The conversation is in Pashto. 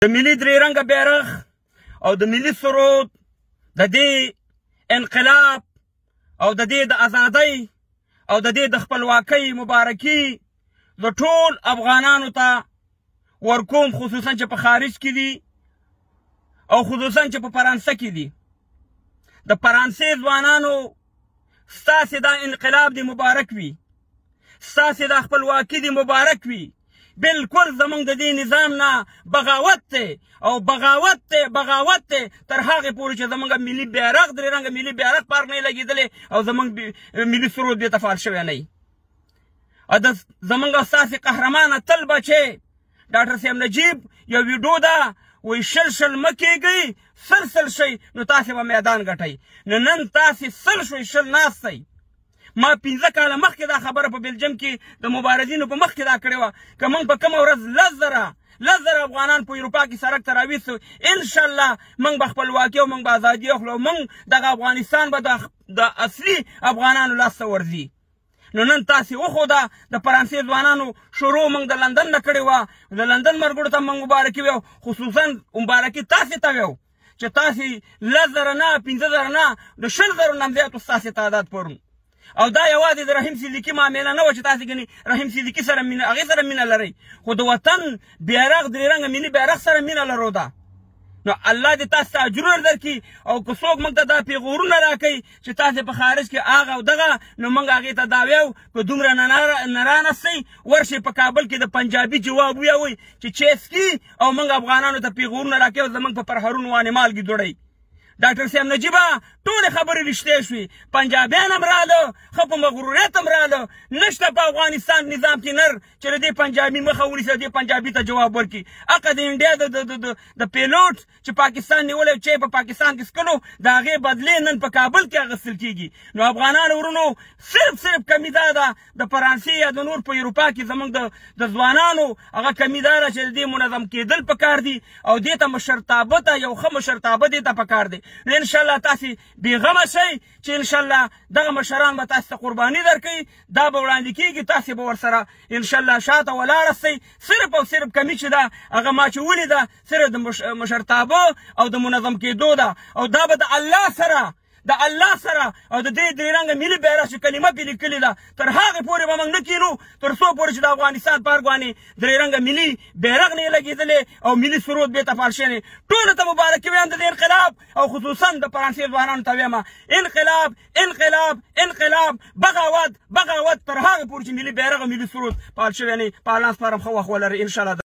د ملي درې رنګه بیرغ او د ملي سرود د دې انقلاب او د دې د ازادۍ او د دې د خپلواکۍ مبارکي د ټول افغانانو ته ورکوم، خصوصا چې په خارج کې دي او خصوصا چې په فرانسه کې دي. د فرانسې ځوانانو، ستاسې دا انقلاب دې مبارک وي، ستاسې دا خپلواکي دې مبارک وي. بالکل زمونږ د دې نظام نه بغاوت دی او بغاوت دی، بغاوت دی تر هغې پورې چې زمونږ ملي بیرغ درې رنګه ملي بیرغ پارک نه لګېدلی او زمونږ ملي سرود دې ته فعال شوی نه. او د زمونږ ستاسې قهرمان اتل بچی ډاکټر صاحب نجیب یو ویډیو ده، وایي 20 شل مه کېږئ، 100 100 شئ نو تاسې به میدان ګټئ. نو نن تاسې 100 شئ، 20 ناست شئ. ما 5 کاله مخکې دا خبره په بلجیم کې د مبارزینو په مخکې دا کړې وه، که موږ په کومه ورځ 10,000 افغانان په اروپا کې سړک ته راویستو، انشاءالله موږ به خپلواکي او موږ به ازادي اخلو او موږ دغه افغانستان به د اصلي افغانانو لاس ته ورځي. نو نن تاسې وښوده د فرانسې ځوانانو شروع موږ د لندن نه کړې وه. د لندن ملګرو ته موږ مبارکي ویو، خصوصا مبارکي تاسې ته ویو چې تاسې 10,000 نه، 5,000 نه، د 20,000 نه زیات ستاسې تعداد پرون. او دا یوازې د رحیم صدیقي معامله نه وه چې تاسې ګنې رحیم صدیقي سره مینه، هغې سره مینه لرئ، خو د وطن بیرغ درې رنګه ملي بیرغ سره مینه لرو ده. نو الله دې تاسو ته اجرونه درکړي. او که څوک موږ ته دا پیغورونه راکوي چې تاسې په خارج کې هغه او دغه، نو موږ هغې ته دا ویو که دومره نه رانستئ، ورشئ په کابل کې د پنجابي جواب ویوئ چې چیسکي او موږ افغانانو ته پیغورونه راکوي او زموږ په پرهرونو باندې مالګې دوړوي. ډاکټر صاحب نجیبه ټولې خبرې رښتیا شوې، پنجابیان هم راله، ښه په مغروریت هم راله. نشته په افغانستان نظام کې نر چې د دې پنجابي مخه ونیسي، د دې پنجابي ته جواب ورکړي. هغه د انډیا د پیلوټ چې پاکستان نیولی چې په پاکستان کې څکلو، د هغې بدلې نن په کابل کې اخیستل کېږي. نو افغانانو ورونو، صرف کمي دا ده د فرانسې یا د نور په اروپا کې زموږ د ځوانانو هغه کمي دا ده چې د دې منظم کېدل پکار دي او دې ته مشرتابه ته یو ښه مشرتابه دې ته پکار دی. نو انشاءالله تاسې بېغمه شئ چې انشاءالله دغه مشران به تاسې ته قرباني درکوي، دا به وړاندې کېږي، تاسې به ورسره انشاءالله شاته ولاړه شئ. صرف او صرف کمي چې ده هغه ما چې ولیده صرف د مشرتابه او د منظم کېدو ده، او دا به د الله سره، د الله سره او د دې درې رنګه ملي بیرغ چې کلمه پرې لیکلې ده، تر هغې پورې به موږ نه کینو تر څو پورې چې د افغانستان په ارګ باندې درې رنګه ملي بیرغ نه لګېدلی او ملي سرود بېرته فعال شوی نه. ټولو ته مبارکي وایم د دې انقلاب او خصوصا د فرانسې ځوانانو ته وایم انقلاب انقلاب انقلاب، بغاوت بغاوت، تر هغې پورې چې ملي بیرغ او ملي سرود فعال شوی نه. په الله سپارم، ښه وخت ولرئ انشاءالله.